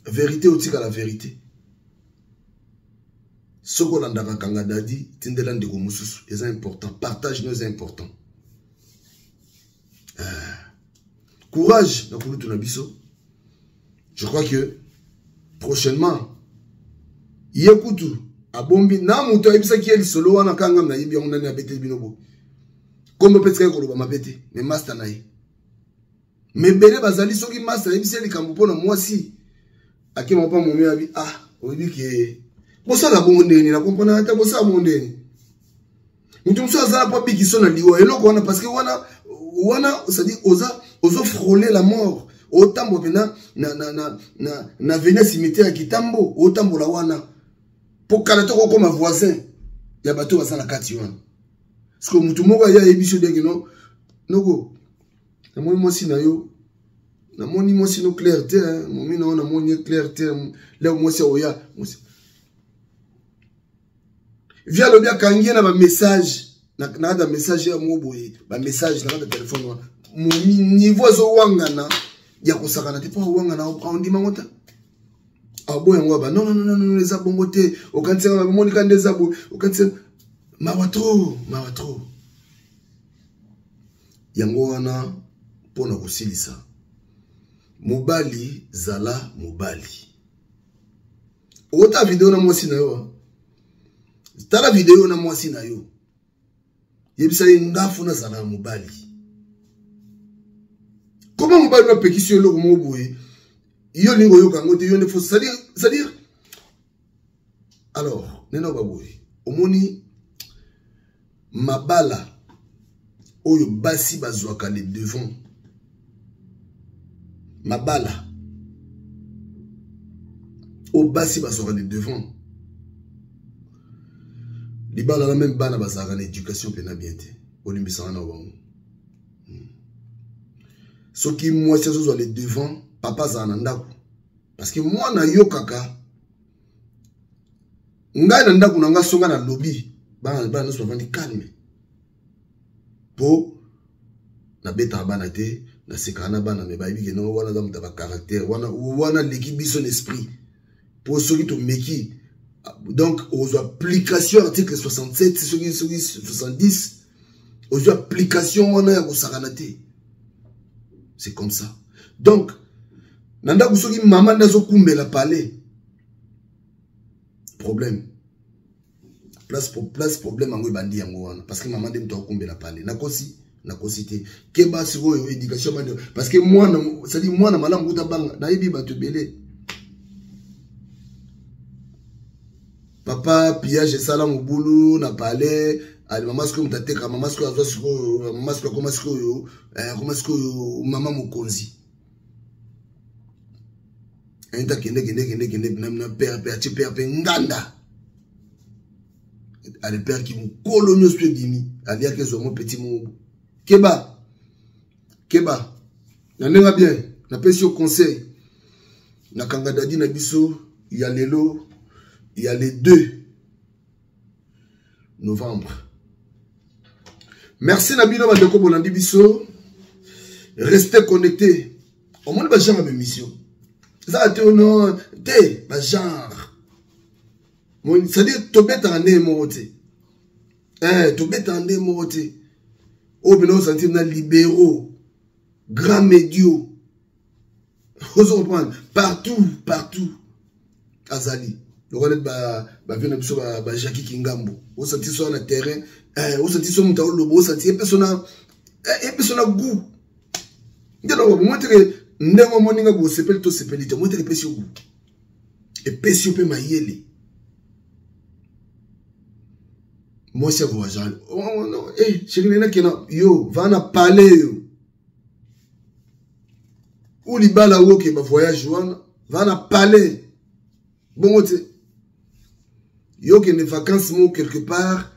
vérité, otikala vérité. Soki olandaka Kanga Dadi, tindela ndeko mosusu, eza important. Partage no eza important. Courage na kulutu na biso. Je crois que prochainement ye kutu abombi na moto ayebisaki ye lisolo wana. Kanga nayebi yango nani abeteli bino bo kombo mpe tikaki koloba mabe te, mais master na ye mebele bazali. Soki master ayebisi ye likambo mpo na mwasi, akema mpa momi abi: "Ah, oyebi ke bosala bongo ndeni na comprendre ata bosala bongo ndeni." Moto mosusu azala mpo abikiso na liwa eloko wana, parce que wana c'est-à-dire oza ozofrôler la mort, otambola mpena na venia cimetière ya Kitambo, otambola wana mpo kala to kokoma voisin ya bato baza na kati wana. Parce que motu moko aya ayebi so ndenge no noko: "Namoni mwasi na yo, namoni mwasi no clair te, momi na yo, namoni ye clair te." Leo mwasi aoya, mwasi vi alobi akangi ye na bamessage, na kati ya message ya mo boye, bamessage na kati ya telefone wana. Momi niveau azowangana ya kosakana te, mpo awangana, aondimango te, aboya yango aba: "Non, non, non, non, eza bongo te, okanisaka monika nde eza boye, okanisi." Mawa trop, mawa trop. Yango wana mpona kosilisa, mobali zala mobali. Okota video na mwasi na yo, tala video na mwasi na yo, yebisa ye: "Ngafu nazala na mobali." Koma mobali bapekisi yo eloko moko boye, yo olingi oyoka yango te, yo nde faut, c'est-à-dire alors nena baboye. Omoni mabala oyo basi bazwaka le devant, mabala oyo basi bazwaka le devant, libala na même bana bazalaka na éducation mpena bien te. Olimbisaka na bango. Soki mwasi azozwa le devant, papa azala na ndako, parce que mwana ayokaka. Ngai na ndako na ngai, songa nalobi, bana bana nyonso bavandi calme, mpo nabetaka bana te, nasekaka na bana. Me bayebi ke no wana aza moto ya bacaractère wana, wana aleki biso na esprit. Mpo soki tomeki, donc ozwa application article 67, soki 70, ozwa application wana ya kosakana te. C'est comme ça. Donc na ndako, soki mama nde azokumbela pale, problème place place, problème yango ebandi yango wana, parce que mama nde moto akokumbela pale. Nakosi? Nakosi te. Keba sikoyo éducation bandi, parce que mwana, c'est-à-dire mwana malamu kuta banga. Nayebi bato ebele, papa pillage esala mobulu na palais. Ali mama sikoyo moto ateka, mama sikoyo azwa sikoyo, mama sikoyo akoma sikoyo, akoma sikoyo mama mokonzi. Ayinta kende kende kende kende na père pe atie père pe nganda. Ale père ki mokolo nyonso ebimi, aliaki ezwa mo petit moko. Keba, keba. Na ndenge bien, napesi yo conseil. Nakanga dadi na biso ya lelo ya le 2 novembre. Merci na bino bandeko bolandi biso. Restez connectés. Omoni ba genre ya émission. Eza te non te ba genre. C'est-à-dire tobetaka ndenge moko te. Tobetaka ndenge moko te. Oyo bino osentir na libéraux, grand médio. Ozo comprendre partout partout. Azali. Lokola ba ba vient na biso ba ba Jackie Kingambo. Osentir so na terrain, osentir so muta olobo, osentir epeso na goût. Ndelo montrer ndenge moninga bo sepeli to sepeli te, montrer epesi goût. Epesi pe mayele. Moi c'est voyage. Oh non, chérie nena kena yo, va na parler yo. Ou libala wo ke ba voyage wana, va na parler. Bongo te. Yo ke ne vacances mo quelque part.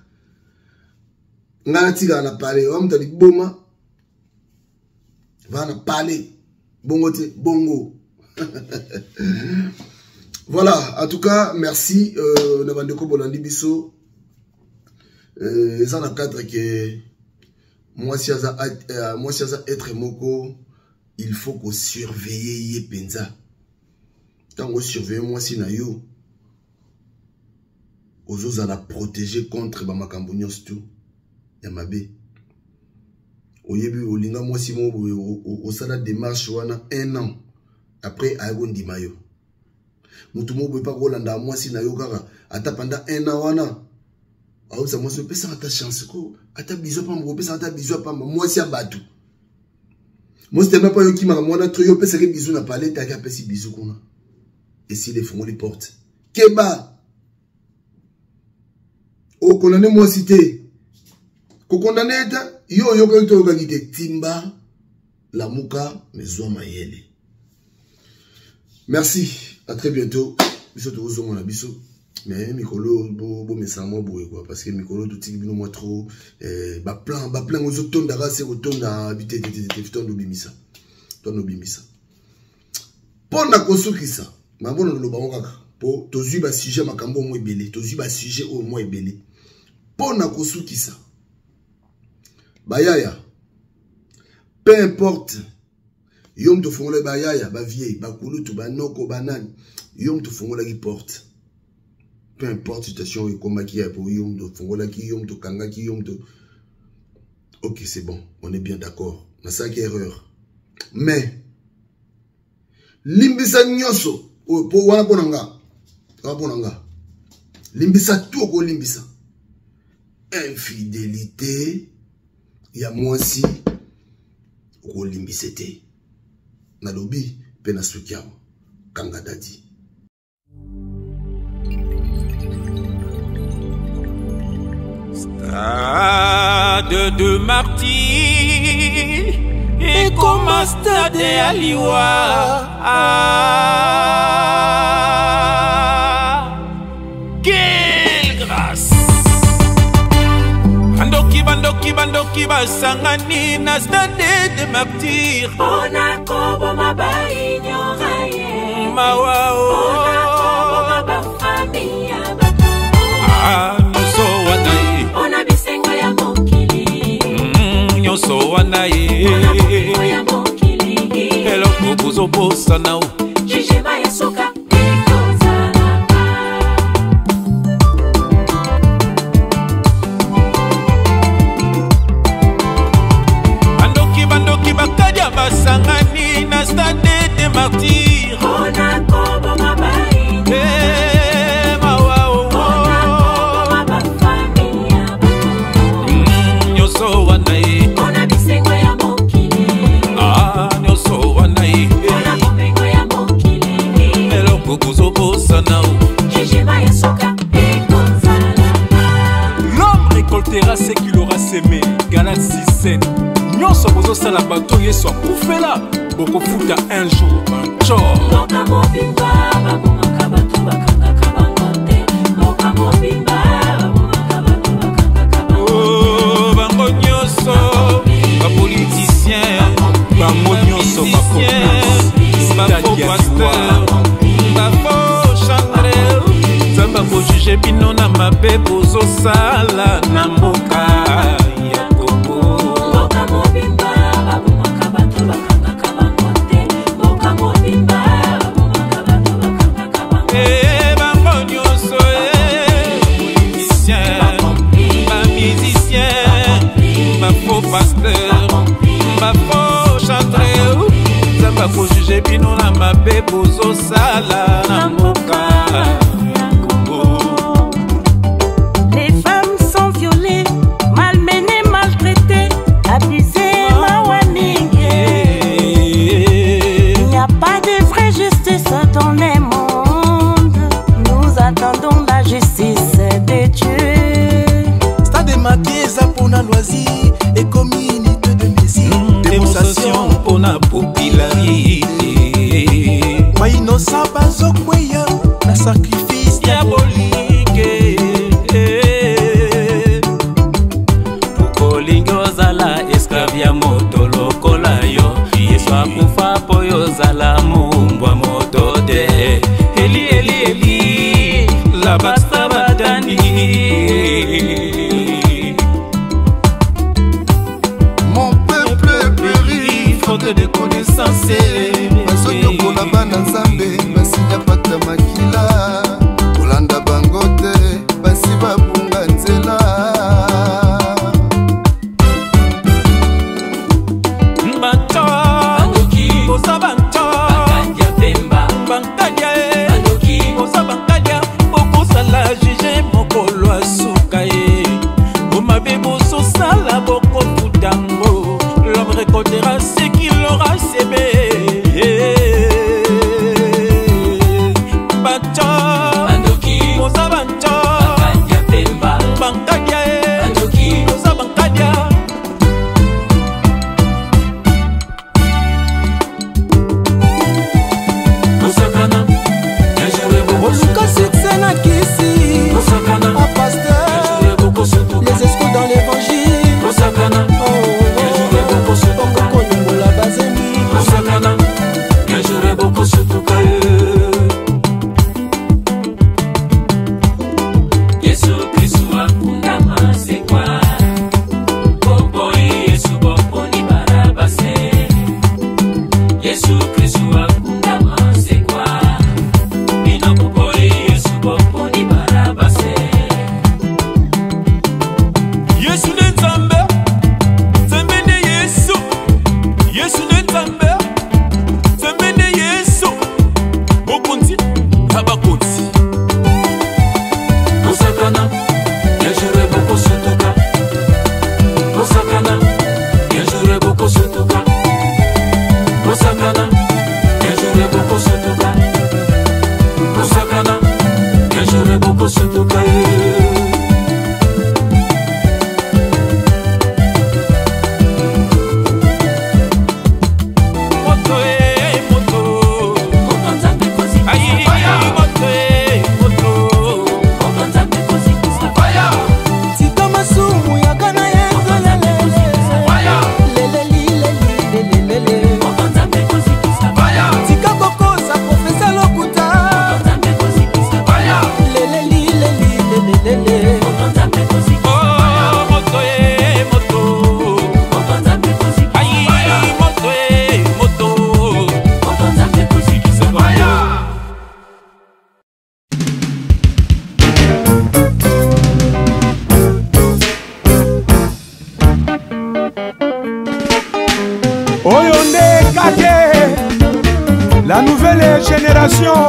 Ngana tika na parler, wa mutali boma. Va na parler. Bongo te, bongo. Voilà, en tout cas, merci na bandeko bolandi biso. Eza na cadre que moi si aza être moko, il faut ko surveiller ye penza. Tango surveiller moi si na yo ozoza la protéger contre ba makambo nyonso tout ya mabe. Oyebi olinga moi si mo osala démarche wana 1 an après ayako ndima yo. Mutu mo boye pa kolanda moi si na yo kaka ata pendant 1 an wana aosa moi si pesa ata chance ko ata biso pamba ko pesa ata biso pamba moi si abatu. Moi si même pas yo ki maka mwana tro yo pesa ke biso na palais ta ka pesi biso kuna. Et si les font les portes. Keba o condamné moi cité. Ko condamné ta yo yo ko to ka kite timba la muka mezwa mayele. Merci, à très bientôt. Biso to zo mona biso. Mais mikolo bo bo mesamo boye quoi parce que mikolo tout tiki bino moi trop ba plan ozo tonda ra se kotonda bité té tondo bimisa. Tondo bimisa. Pona kosukisa, mabona lo bango kaka po tozwi ba sujet makambo mo ebele, tozwi ba sujet o mo ebele. Pona kosukisa. Bayaya. Peu importe yo mto fongola bayaya, ba vieille, ba kulutu, ba noko, ba nani, yo mto fongola ki porte. Peu importe situation et comment qui est pour yo mto fongola ki yo mto kanga ki yo mto. OK, c'est bon, on est bien d'accord. Na ça qui erreur. Mais limbisa nyonso po wana ponanga. Wana ponanga. Limbisa tout ko limbisa. Infidélité ya mwasi ko limbisa te. Nalobi pe na suki awa kanga dadi. Stade de Martyrs et comme stade à Liwa. Quelle grâce! Bandoki, bandoki, bandoki, basangani na stade de Martyrs. Pona koboma ba ignorer ye. Mawa o. Pona koboma ba famille ya bato. Ah, nyonso wana ye. Pona bisengo ya mokili. Nyonso wana ye. Pona bolingo ya mokili. Eloko bozobosana o. Jugement ya suka ekozala pa. Bandoki, bandoki, bakadia basangani na stade de Martyrs. Pona koboma ba Eh, mawa o. Pona koboma ba famille ya bato. Nyonso wana ye. Pona bisengo ya mokili. Ah, nyonso wana ye. Pona bomengo ya mokili. Eloko bozobosana o. Jugement ya suka ekozala pa. L'homme récoltera ce qu'il aura semé. Galates 6:7. Nyonso bozosala bato Yesu akufela, bokofuta un jour banchor. Mboka mobimba babomaka bato bakangaka bango te. Mboka mobimba babomaka bato bakangaka bango te. Oh, bango nyonso ba politicien, bango nyonso ba akojuge bino na mabe bozosala na mboka ya Kongo. Mboka mobimba babomaka bato bakangaka bango te. Mboka mobimba babomaka bato bakangaka bango te. Eh, bango nyonso, eh, politicien, bamusicien, bafaux pasteur, bafaux chantre, Nzambe akojuge bino na mabe bozosala na mboka ya Kongo. Les femmes sont violées, malmenées, maltraitées, abusées, mawa mingi. Il n'y a pas de vraie justice dans le monde. Nous attendons la justice de Dieu. Stade Martyrs eza mpona loisir, ekomi unité de mesure. Démonstration mpona popularité. Bainosa bazokweya na sacrifice diabolique. Okolingi ozala esclave ya moto lokola yo. Yesu akufa mpo yo ozala mombwa moto te. Eli eli eli labasta batani. Mon peuple périt faute de connaissance. Bazonyokola bana Nzambe, basinya pata makila, kolanda bango te, basi babunga nzela. Banto boza banto bankadia e boza bankadia, bokosala juge mokolo ya suka ye. Bomabe bozosala bokofutango. L'homme récoltera ce qu'il aura semé. Banto boza banto bankadia e boza bankadia. Oluka succès na kisi pasteur, les escrocs dans l'évangile. Okokolongola bazemi. Yesu Kristu akundama sekwa, boboyi Yesu boponi Barabase. Yesu Kristu akundama sekwa, bino boboyi Yesu boponi Barabase. Yesu nde Nzambe, Nzambe nde Yesu. Yesu nde Nzambe, Nzambe nde Yesu. Bokonzi ya bakonzi. Bosakana, yajure bokosutuka. Bosakana, yajure bokosutuka. Bosakana, yajure bokosutuka. Bosakana, yajure bokosutuka. Moto e moto, ai moto e moto. Tika masumu yaka na Yesu, lelelilelilelelele. Tika kokosa profesa lokuta, lelelilelilelelele. Oh, moto e moto, ai moto e moto. Oyo nde kake la nouvelle génération.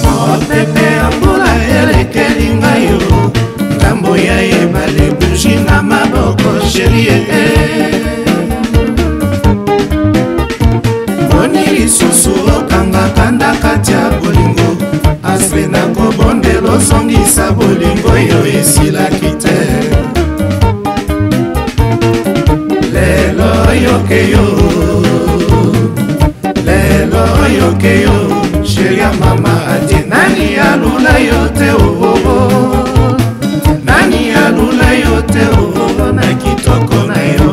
Mopepe ya mbula elekeli ngai yo, ngambo ya ebale buji na maboko chérie. Boni lisusu okangaka ndakati ya bolingo, aspe na kobondela ozongisa bolingo yo esilaki te. Lelo yoke yo, lelo yoke yo, chéri ya mama ate. Nani alula yo te oo, nani alula yo te oo, na kitoko na yo.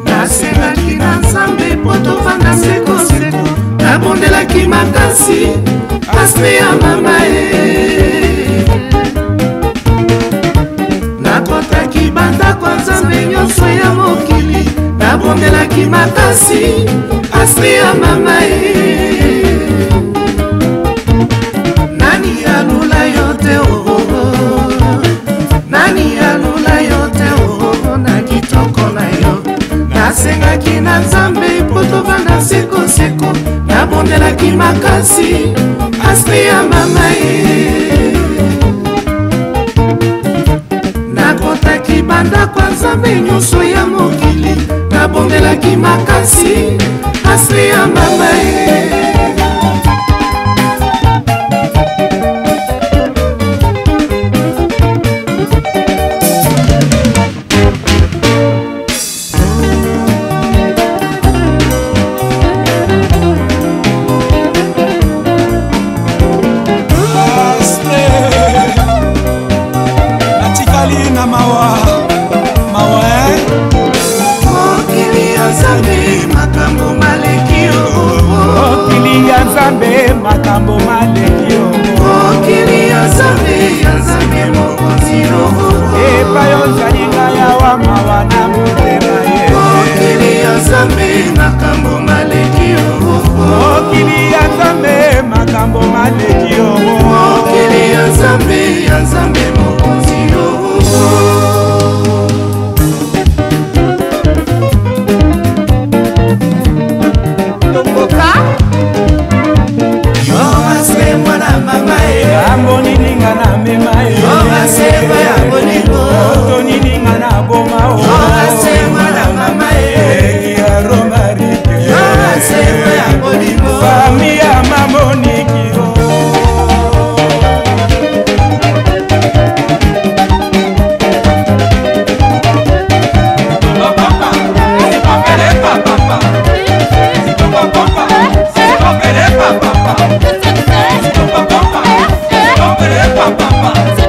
Nasengaki na Nzambe mpo tovanda sekoseko, nabondelaki makasi. Astre ya mama e. Nakotaki bandako ya Nzambe nyonso ya mokili, nabondelaki makasi. Astre ya mama e. Nani alula yo te oh, oh, oh. Nani alula yo te oh, oh, na kitoko na yo. Nasengaki na Nzambe po tovanda sekoseko, nabondelaki makasi. Astre ya mama e. Nakotaki bandako ya Nzambe nyonso ya mokili, nabondelaki makasi. Astre ya mama e. Natikali na mawa mawa eh? Mokili ya Nzambe makambo maleki yo. Mokili ya Nzambe makambo maleki yo. Mokili ya Nzambe ya Nzambe mokonzi yo. Epai ozali ngai awa mawa na motema ye. Mokili ya Nzambe makambo maleki yo. Mokili ya Nzambe makambo maleki yo. Mokili ya Nzambe ya Nzambe mokonzi yo. Tokoka Yo astre mwana mama e. Ngambo nini nga na mema ye. Yo astre ya bolingo. Moto nini nga na boma o. Yo astre mwana mama e. Eki ya Romarike. Yo astre ya bolingo. Fami ya mamoniki o. Papa.